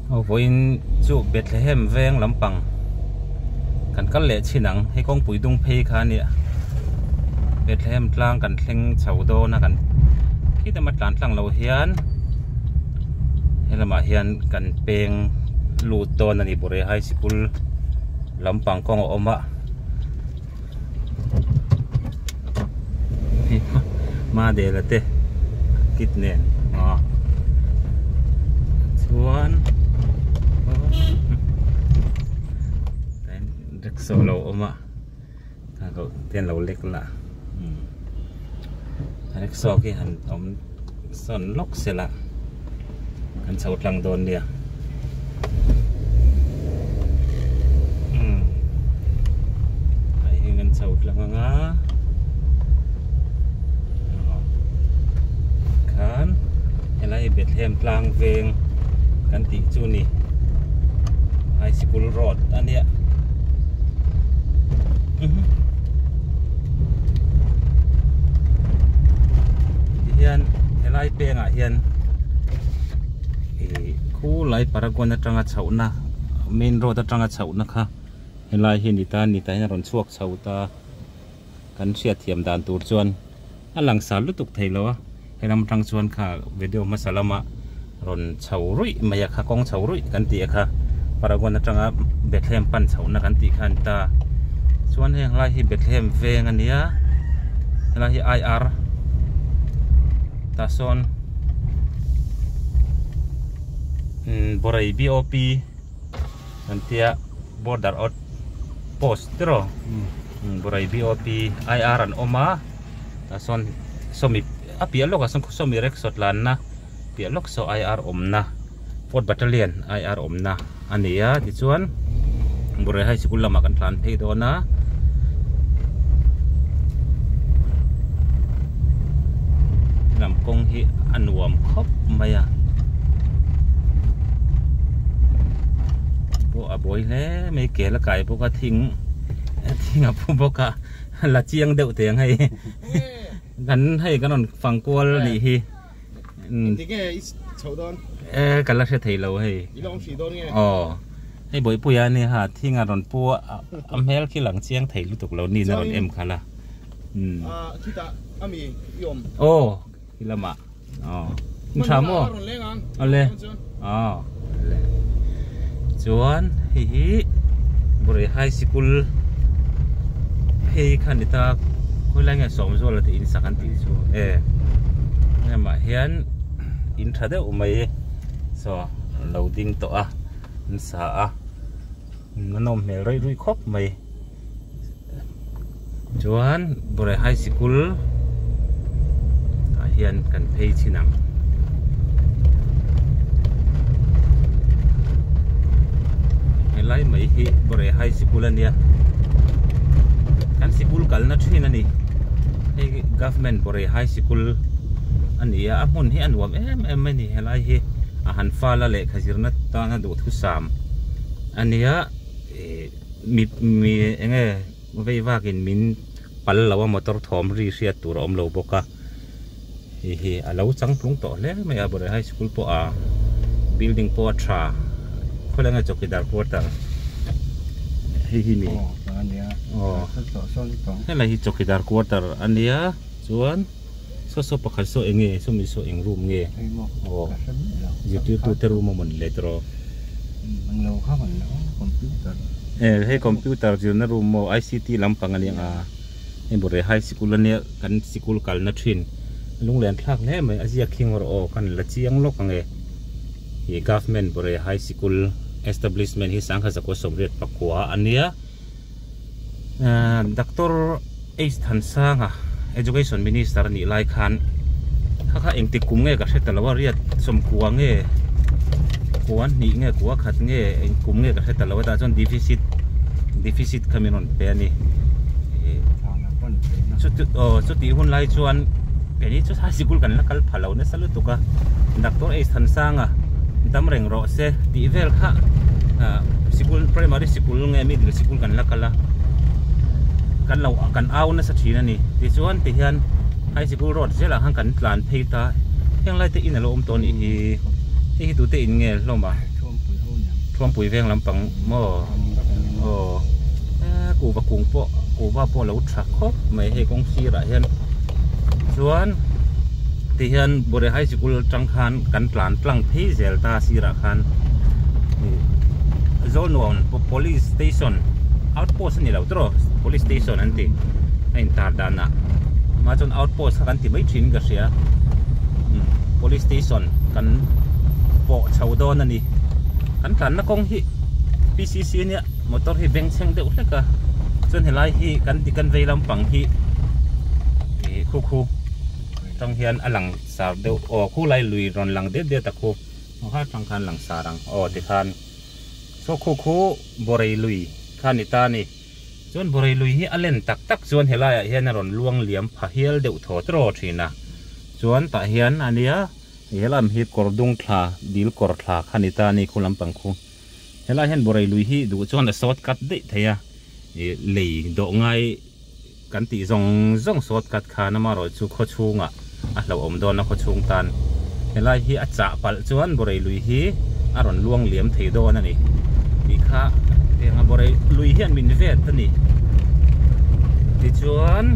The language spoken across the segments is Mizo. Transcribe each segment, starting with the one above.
Aw vawiin chu Bethlehem veng lampang kan kal leh chhin ang hei kawngpui dung phei kha a nia Bethlehem tlang kan thleng chho dawn a kan khi dama tlan tlang lo hian helamah hian kan peng lut dawn a ni Bawrei High Sikul lampang kawng a awm a. Madela te kit nen aw chuan rickshaw lo awm a ten lo lek la rickshaw khi han awm sawn lawk sela kan chho tlang dawn nia hei hi kan chho tlang anga khan helai hi Bethlehem tlang veng kan tih chu ni high sikul road a nia tihian helai pengah hian ih khulai Paragon atanga chhohna main road atanga chhohna kha helai hi a ni ta a ni tah hian a rawn chhuak chho ta kan hriatthiam dan tur chuan a langsar lutuk thei lo a helam atang chuan kha video hmasa lama rawn chho ruih mai a kha kawng chho ruih kan tih a kha Paragon atanga Bethlehem pan chhohna kan tih kha a ni ta chuan heng lai hi Bethlehem veng a nia helai hi I_R tah sawn umm Bawrei B_O_P an tia border out post tiraw Bawrei B_O_P I_R an awm a tah sawn sawmi a piah lawkah sawn sawmi rickshaw tlanna piah lawk saw I_R awmna fourth battalion I_R awmna a ni a tichuan Bawrei high sikul lamah kan tlan phei dawn a lam kawng hi a nuam khawp mai a pawh a buai hle mai kel a kai bawk a thing thing a pu bawk a la chiang deuh teh ang hei kan hei kan rawn fang kual a nih hi Tinge i chhoh dawn? E ka la hre thei lo hei. I la awm hrih dawn nge? Aw hei Bawihpuia a nia ha thing a rawn pu a a hmel khi lang chiang thei lutuk lo ni na rawn em khalh a. Ah khitah ami i awm? Aw khi lamah aw in tha maw? Rawn leng ang. Awle aw le chuan hei hi Bawrei High Sikul phei kha ni ta khawilai nge Sawmzuala te in sak an tih chu e hemah hian in tha deuh mai saw an lo ding tawh a an sa a a nawm hmel rei rui khawp mai chuan Bawrei High Sikul ah hian kan phei chhin ang. Helai mai hi Bawrei High Sikul a nia kan sikul kalna thin a ni hei Government Bawrei High Sikul a ni a a hmun hi a nuam em em mai a ni helai hi a han fal a lehkha zirna tana duhthusam a nia ih mi mi eng nge vei vakin min pal lo a motor thawm ri hriat tur a awm lo bawk a. Hei hi a lo changtlung tawh hle mai a Bawrei High School pawh a building pawh a tha khawlai nge chowkidar quarter hei hi ni aw helai hi chowkidar quarter a nia chuan saw saw pakhat saw eng nge sawmi saw eng room nge aw zirtirtu te room a mawn le tawh e hei computer zirna room maw I_C_T lampang a nia. Hei Bawrei High Sikul ania kan sikul kalna thin lunglen thlak hle mai a ziak hi ngawr aw kan la chiang lawk ang e ih Government Bawrei High Sikul Establishment hi sangha zakua sawmriat pakua ania ahh Doctor H Thansanga Education Minister anih lai khan kha kha engtik kum nge ka hre ta lo a riat sawmkua nge kua hnih nge kua khat nge eng kum nge ka hre ta lo a tah chuan deficit deficit kha min rawn pe a ni chuti aw chutih hun lai chuan keini chu high sikul kan la kal pha lo nasa lutuk a doctor H Thansanga dam reng rawh se tih vel kha ah sikul primary sikul nge middle sikul kan la kal a kan lo kan au nasa thin a ni tichuan tihian high sikul road zelah khan kan tlan phei ta. Heng lai te in a lo awm tawh a nih hi hei hi tute in nge hlawm a Thuampui veng lampang maw aw kuhva kung pawh kuhva pawh a lo tha khawp mai hei kawng sirah hian chuan tihian Bawreh High Sikul atang khan kan tlan tlang phei zel ta sirah khan Zawlnuam Police Station outpost a ni lo tawh Police Station an ti a intar danah amah chuan outpost kha kan ti mai thin ka hria Police Station kan pawh chho dawn a ni kan tlanna kawng hi P_C_C ania motor hi beng chheng deuh hlek a chuan helai hi kan ti kan vei lampang hi ih khu khu tang hian a lang sar deuh aw khu lai lui rawn lang det det a khu kha tang khan lang sar ang aw tikhan saw khu khu bawrei lui kha a ni ta a ni. Chuan Bawrei lui hi a len tak tak chuan helaiah hian a rawn luang liam pha hial deuh thaw tawh thin a. Chuan tah hian a nia he lam hi kawr dung thla dil kawr thla kha ni ta a ni khu lampang khu. Helaiah hian Bawrei lui hi duh chuan a short cut daih thei a, ih lei dawh ngai kan tih zawng zawng short cut khan amaherawh chu khaw chhungah a hlauhawm dawn a khaw chhung tan. Helai hi a chah palh chuan Bawrei lui hi a rawn luang liam thei dawn a ni tih kha heng a Bawrei lui hian min vet a ni. Tichuan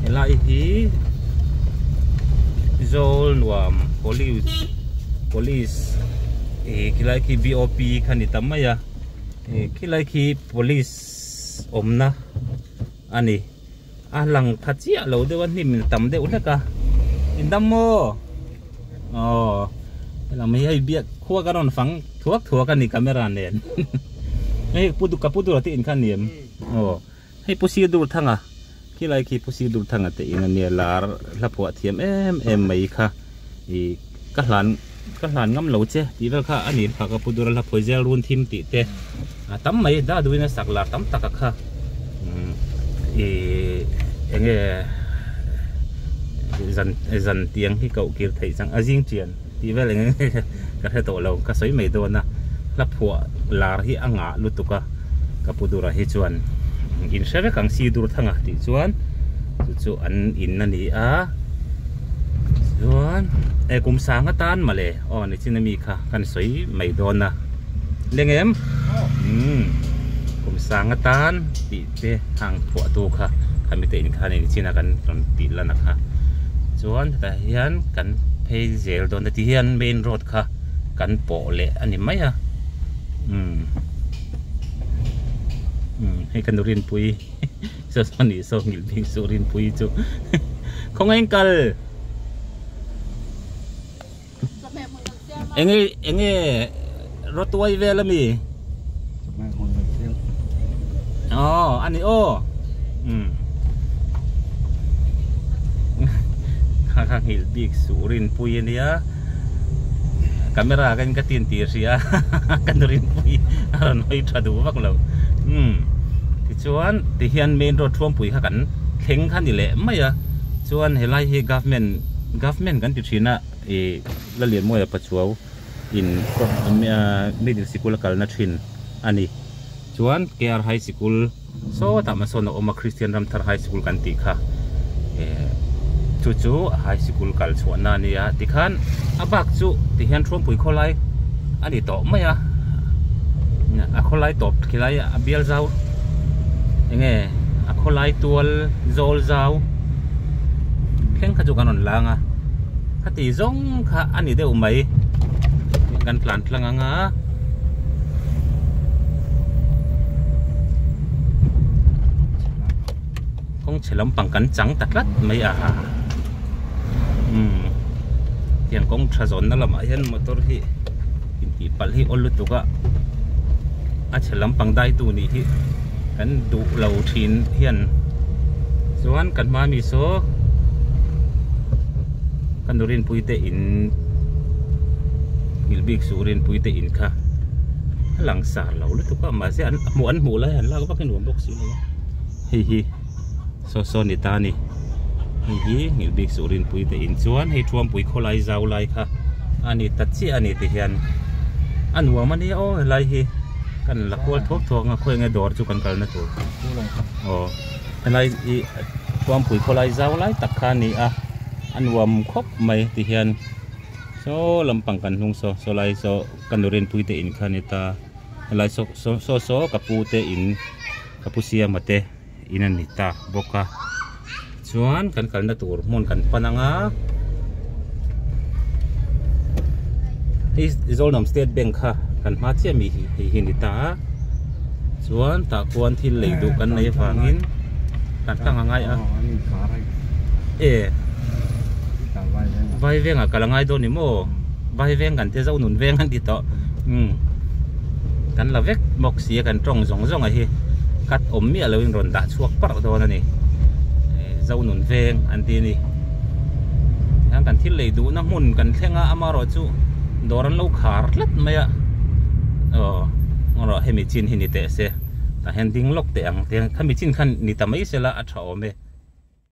helai hi Zawlnuam Police Police ih khilai khi B_O_P kha ni ta mai a ih khilai khi Police awmna a ni. A lang tha chiah lo deuh a hnim tam deuh hlek a in dam maw aw helam hi hei biak khua ka rawn fang thuak thuak a ni camera nen hei pu ka pu dur te in kha a ni em aw hei pu sir dur thanga khilai khi pu sir dur thanga te in a nia lar hla phuah thiam em em mai kha ih ka hlan ka hlan ngam lo che tih vel kha a ni kha ka pu dur a hla phawi zel run thim tih te a tam mai da duhin a sak lar tam tak a kha ih eng nge zan zan tiang hi koh kir theih chang a zing chian tih vel eng nge ka hre tawh lo ka sawi mai dawn a hla phuah lar hi a ngah lutuk a ka pu dura hi chuan in hre vek ang si dur thanga tih chuan chu chu an in a ni a. Chuan e kum sang atan mawle aw nichin ami kha kan sawi mai dawn a leng em umm kum sang atan tih te hang phuah tu kha khami te in khan nichin a kan rawn tih lan a kha chuan hetah hian kan phei zel dawn a ti hian main road kha kan pawh leh a ni mai a umm umm hei ka nu rinpui. Saw saw nih saw nghilh bik suh Rinpuii chu khawngaih in kal enge enge rawtuai vel ami aw ani aw um kha kha nghilh bik suh Rinpuii ania camera ka in ka tin tir sia ka nu Rinpuii a rawn hawi tha duh vak lo um. Tichuan tihian main road thuampui kha kan thleng kha ni leh mai a, chuan helai hi government government kan ti thin a ih Lalianmawia Pachuau in middle sikul a kalna thin a ni. Chuan KR High Sikul sawtah hmasawn a awm a Christian Ramthar High Sikul kan tih kha eh chu chu high sikul kal chhuahna a nia tikhan a bak chu tihian thuampui khawlai a ni tawh mai a a khawlai tawp khilai a bial zau enge a khawlai tual zawl zau thleng kha chu kan rawn lang a khati zawng kha a ni deuh mai kan tlan tlang ang a. Kawng chhe lampang kan chang ta tlat mai a umm tiang kawng tha zawnna lamah hian motor hi intih palh hi awl lutuk a a chhe lampang dai tu nih hi kan duh lo thin hian chuan kan hma mi saw ka nu rinpui te in nghilh bik suh rinpui te in kha a langsar lo lutuk a mahse an hmuh an hmuh lai an lak vak hi nuam bawk si lo a. Hei hi saw saw ni ta a ni hei hi nghilh bik suh rinpui te in chuan hei thuampui khawlai zau lai kha a ni ta chiah a ni ti hian a nuam a nia aw helai hi kan la kual thuak thuak ang a khawi enge dawr chu kan kalna tur aw helai hi thuampui khawlai zau lai tak kha a ni a a nuam khawp mai ti hian. Saw lampang kan hnung saw saw lai saw ka nu rinpui te in kha a ni ta helai saw saw saw ka pu te in ka pu siama te in a ni ta bawk a chuan kan kalna tur hmun kan pan ang a hei Zawlnam state bank kha kan hma chiah mi hi hei hi a ni ta a chuan tah khuan thil lei duh kan nei avangin kan tlang a ngai a e vai vengah kal a ngai dawn ni maw vai veng kan ti a Zonun veng an ti tawh umm kan la vek bawk si a kan tawng zawng zawng a hi cut awm miah loin rawn dah chhuak parh dawn a ni Zonun veng an ti a ni tihian kan thil lei duhna hmun kan thleng a amaherawh chu dawr an lo khar tlat mai a aw erawh hemi chin hi ni teh se tah hian ding lawk teh ang tiang khami chin khan ni ta mai sela a tha awm e.